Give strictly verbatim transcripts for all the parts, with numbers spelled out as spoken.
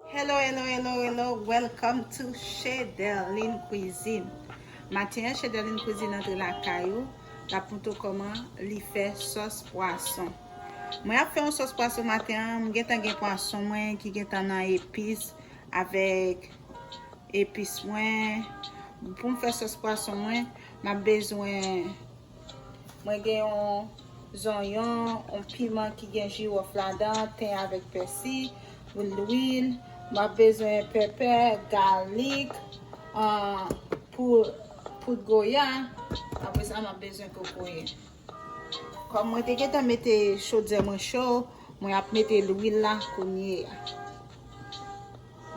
Hello, hello, hello, hello. Welcome to Chedelin Cuisine. Maten an, Chedelin Cuisine antre lakay ou. L ap montre w kòman li fè sòs pwason. Mwen ap fè yon sòs pwason maten an. M gentan gen pwason mwen ki gentan nan epis avèk epis mwen. Pou m fè sòs pwason mwen, m ap bezwen, mwen gen yon zonyon, yon piman ki gen jiwòf ladan, ten avèk pèsi, lwil. M ap bezwen pèpè, galik, ah, pou, poud goya. Apre sa, m ap bezwen kokoye. Kòm mwen te gentan mete chodyè mwen cho, mwen ap mete lwil la kounye a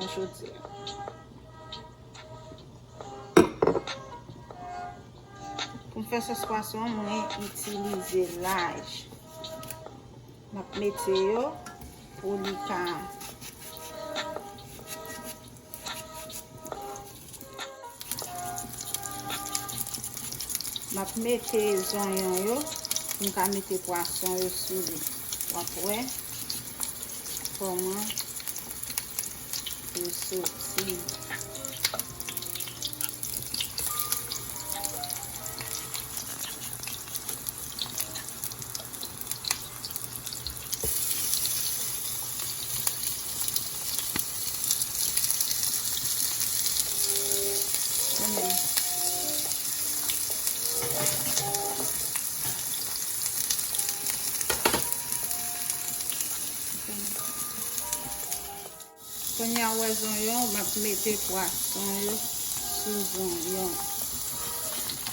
nan chodyè a. Pou m fè sòs pwason, mwen itilize laj. M ap mete yo pou li ka M ap mete zonyon yo pou m ka mete pwason yo sou li. W ap wè kòman yo soti. Kounye a, w wè zonyon, m ap mete pwason yo sou zonyon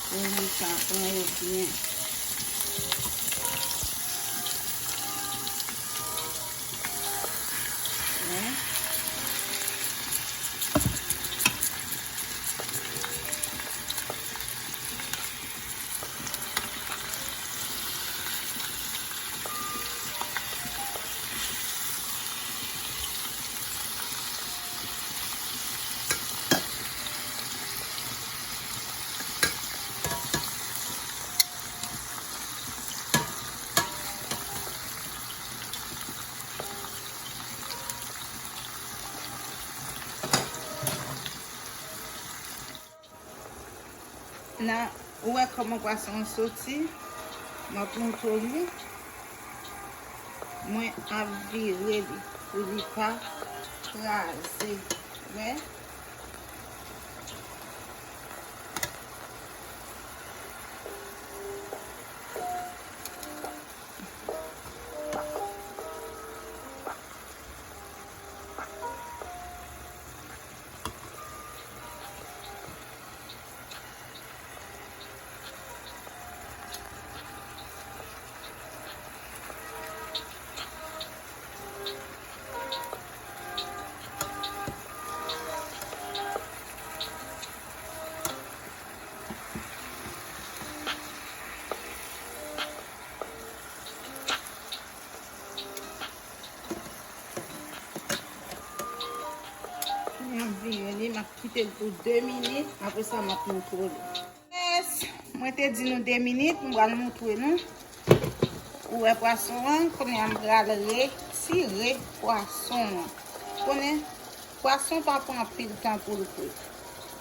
pou li ka pran yo byen. Wè. Nan, ou wè kòman pwason an soti? M ap montre w li. Mwen ap vire li pou li pa kraze. Wè? M ap vire li, m ap kite l pou de minit, apre sa m ap montre w li. Yes, mwen te di nou de minit, m pral montre nou. Ou wè pwason an, kounye a m pral retire pwason an. Konnen, pwason pa pran anpil tan pou l kwit.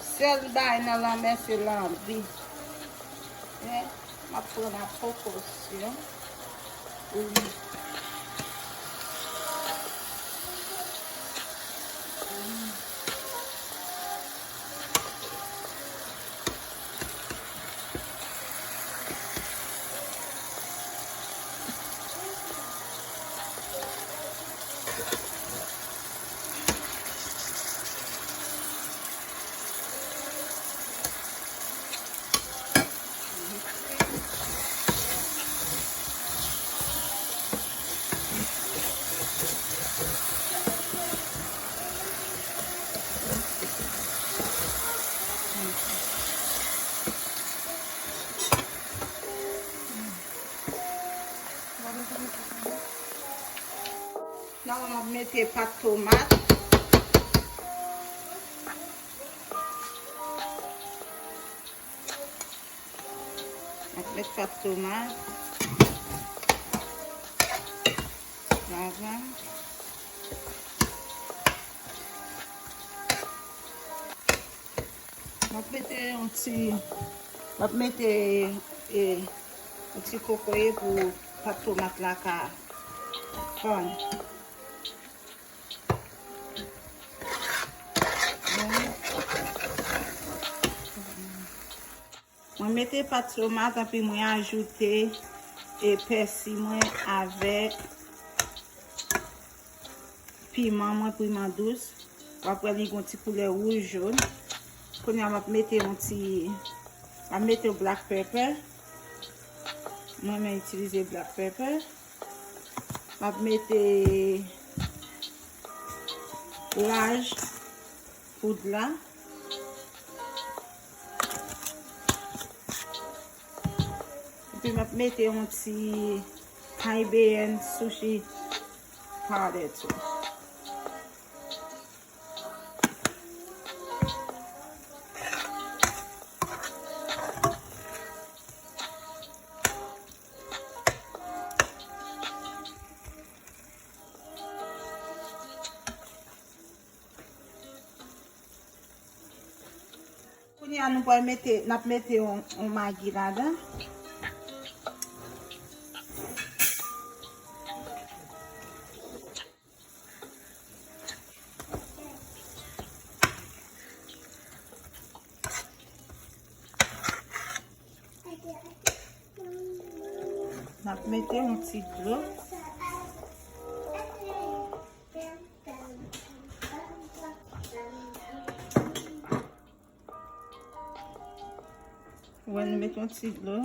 Sèl bagay nan lanmè se lanbi. Men, m ap pran la prekosyon pou li. La, m ap mete pat tomat. M ap met pat tomat. Lajan. M ap mete yon ti, m ap mete, e, yon ti kokoye pou pat tomat la ka fann. Mwen mete pat tomat, epi mwen ajoute, e, pèsi mwen avèk piman mwen, piman dous. W ap wè li gon ti koulè wouj jòn. Kounye a m ap mete yon ti, m ap mete yon black pepper. Mwen renmen itilize black pepper. M ap mete laj poud la. Epi m ap mete yon ti Caribbean sushi powder tou. Kounye a nou pral mete, n ap mete yon, yon Maggi ladan. N ap mete yon ti dlo. Wè, nou met yon ti dlo.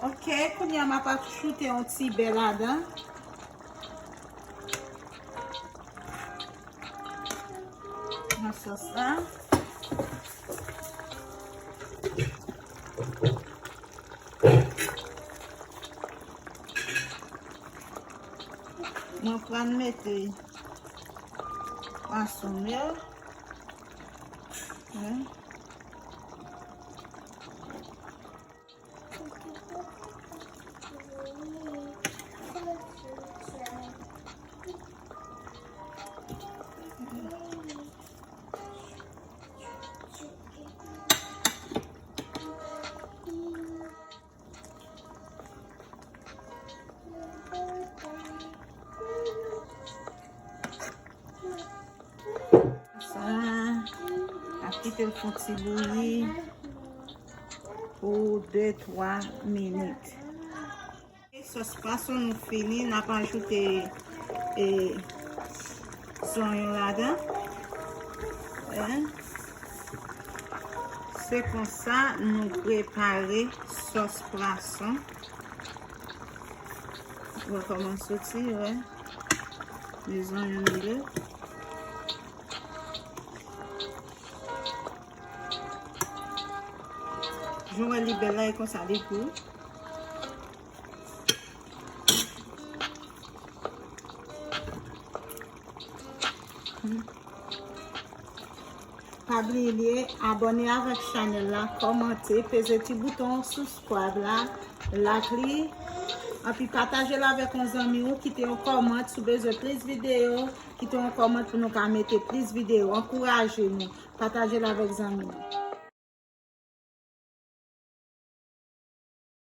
Ok, kounye a m ap ajoute yon ti bè ladan. Nan sòs la. Mwen pral mete pwason m yo. Wi. Sa, ap kite l fè yon ti bouyi pou de, twa minit. Sòs pwason nou fini, n ap ajoute, e, zonyon ladan. Wi. Se konsa nou prepare sòs pwason. Wè kòman l soti, wè. Mezanmi, li bèl. Jan w wè li bèl la, e konsa li gou. Hmm. Pa bliye abòne avèk chanèl la, kòmante, peze ti bouton subscribe la, like li, anpi pataje l avèk yon zanmi w, kite yon kòmant si w bezwen plis videyo, kite yon kòmant pou nou ka mete plis videyo, ankouraje nou, pataje l avèk zanmi w.